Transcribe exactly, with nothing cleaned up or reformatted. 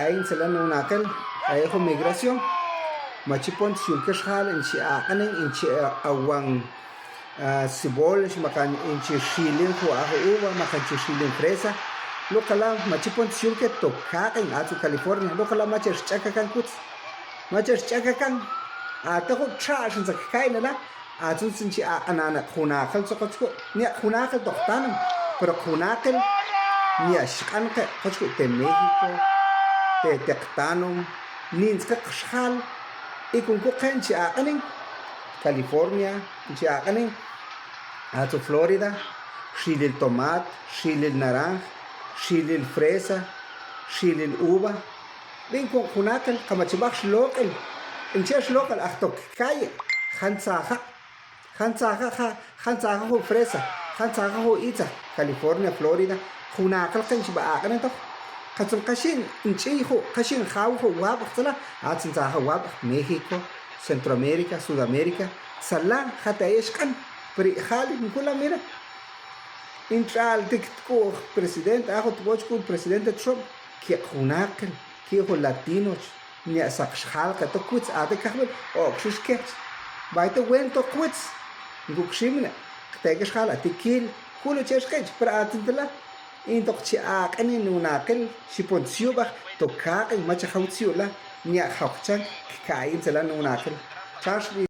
Ayin tzalaj nunakel, ayin jun migración. Ma chi pon tz'yul kax jal in chi aq'nen, in chi awan, ah, cebolla, ma kan in chi xilin jun aj uva, ma kan chi xilin fresa. Lok'ala' ma chi pon tz'yul ke tok kaq'en, a tz'u' California. Lok'ala' mach ex ch'akakan kwitz. Mach ex ch'akakan. A ta jun txa' xin tzak kaynala'. A tzun tzin chi aq'nen naq junaqel tzoq koch ku', ni aq junaqel toq tanom, pero junaqel ni ax q'anqe koch ku' te México, te teq tanom, ni in tzkaq xjal. Y kun ku' qen chi aq'nen California, chi aq'nen a tz'u' Florida, xilil tomat, xilil naranja, xilil fresa, xilil uva. B'in kun junaqel, ka ma chi b'aj xloq'el, in chi ex loq'el aj tok calle, jan tzaja'. Jan tzaja', ja, jan tzaja' jun fresa, jan tzaja' jun itzaj, California, Florida, junaqel qen chi b'a aq'nen toq. Katzun kaxin in ch'iy jun, kaxin jaw jun wab'aj tzalaj, a tzin tzaja' wab'aj México, Centroamérica, Sudamérica, tzalaj, ja te ayex q'an, pero i jal in kula, mira. In tx'al tik tk'u'oq presidente, a jun tb'och k'ul presidente Trump, ki' junaqel, ki' jun latino, Ni a saq xjal ka tok kwitz, a te kajb'el, ok xux kech. B'ay te wen tok kwitz. Nkuk ximne, te ke xjal a tikil, kul chi ex kech, pero a tzin tela. In tok chi aq'nen nunaqil, xi pon tz'yub'aj, tok kaq'en, mach jaw tz'yula, ni a jawq cham, kayin tzela nunaqil. Txax b'i.